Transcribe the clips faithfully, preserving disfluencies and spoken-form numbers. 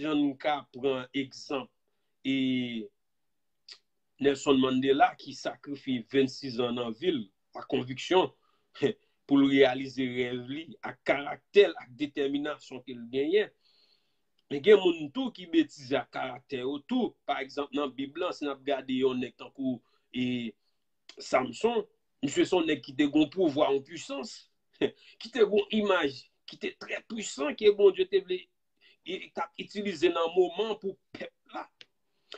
jan n ka pran egzanp e Nelson Mandela ki sakrifye vennsis an nan vi l ak konviksyon pou l reyalize rèv li ak karaktè l ak detèminasyon ke l genyen. Men gen moun tou ki betize ak karaktè yo tou. Pa egzanp, nan Bib lan, si n ap gade yon nèg tankou e, Samson, misye se yon nèg ki te gon pouvwa, yon pwisans, ki te gon imaj, ki te trè pwisan ke Bondye te vle e, t ap itilize nan moman pou pèp la.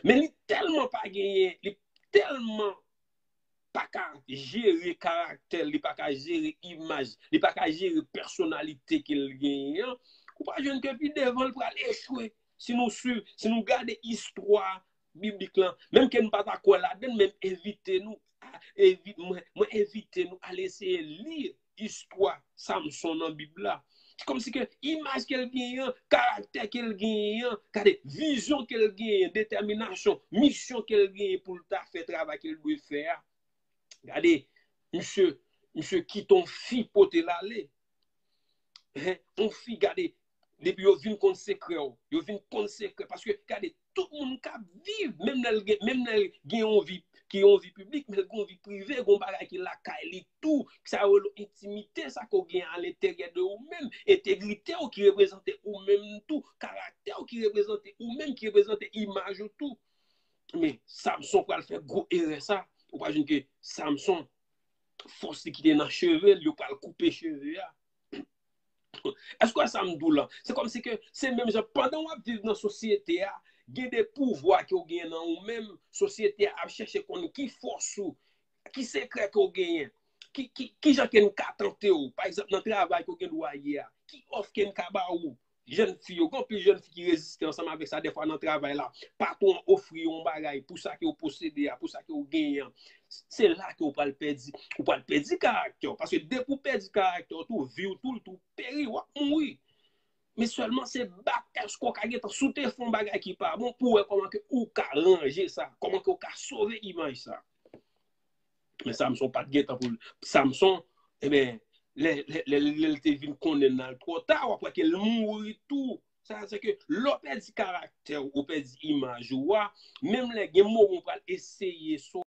Men li tèlman pa genyen, li tèlman pa ka jere karaktè, li pa ka jere imaj, li pa ka jere pèsonalite ke l genyen an, ou pa jwenn ke pi devan l pral echwe. Si nou swiv, si nou gade istwa biblik lan, menm ke n pa ta kwè ladan l, men m envite nou, a, evi, mwen, mwen envite nou al eseye li istwa Samson nan Bib la. Se kòmsi ke imaj ke l genyen an, karaktè ke l genyen an, gade, vizyon ke l genyen, detèminasyon, misyon ke l genyen pou l ta fè travay ke l dwe fè a. Gade, misye, misye kite yon fi pote l ale. Hen, yon fi, gade, depi yo vin konn sekrè w, yo vin konn sekrè. Paske, gade, tout moun k ap viv, menm lè l gen, menm lè l gen yon vi, ki yon vi piblik, men l gen yon vi prive, gen yon bagay ki lakay li tou, sa yo rele entimite, sa ke w gen alenteryè de ou menm, entegrite w ki reprezante ou menm tou, karaktè w ki reprezante ou menm, ki reprezante imaj ou tou. Men, Samson pral fè gwo erè sa. Ou pa jwenn ke Samson, fòs li ki te nan cheve l, yo pral koupe cheve a. Èske w wè sa m di w lan? Se kòmsi ke se menm jan, pandan w ap viv nan sosyete a, gen de pouvwa ke w gen nan ou menm, sosyete a ap chèche konn ki fòs ou, ki sekrè ke w genyen, ki, ki, ki jan ke n ka tante w, pa egzanp, nan travay ke w gen dwa ye a, ki òf ke n ka ba ou, jèn fi yo, gen anpil jèn fi ki reziste ansanm avèk sa, dèfwa nan travay la, patwon an ofri yo yon bagay pou sa ke w posede a, pou sa ke w genyen an. Se la ke w pral pèdi, ou pral pèdi karaktè w. Paske depi w pèdi karaktè w tou, vi w tou, l tou peri, w ap mouri. Men sèlman se bat èske w ka gentan, si w te fè yon bagay ki pa bon, pou w wè kòman ke ou ka ranje sa, kòman ke w ka sove imaj sa. Men Samson pa t gentan pou l. Samson, ebyen, lè, lè, lè, lè l te vin konnen l twò ta, w ap wè ke l mouri tou. Sa, se ke lè w pèdi karaktè w, ou pèdi imaj ou a, menm lè gen moman w pral eseye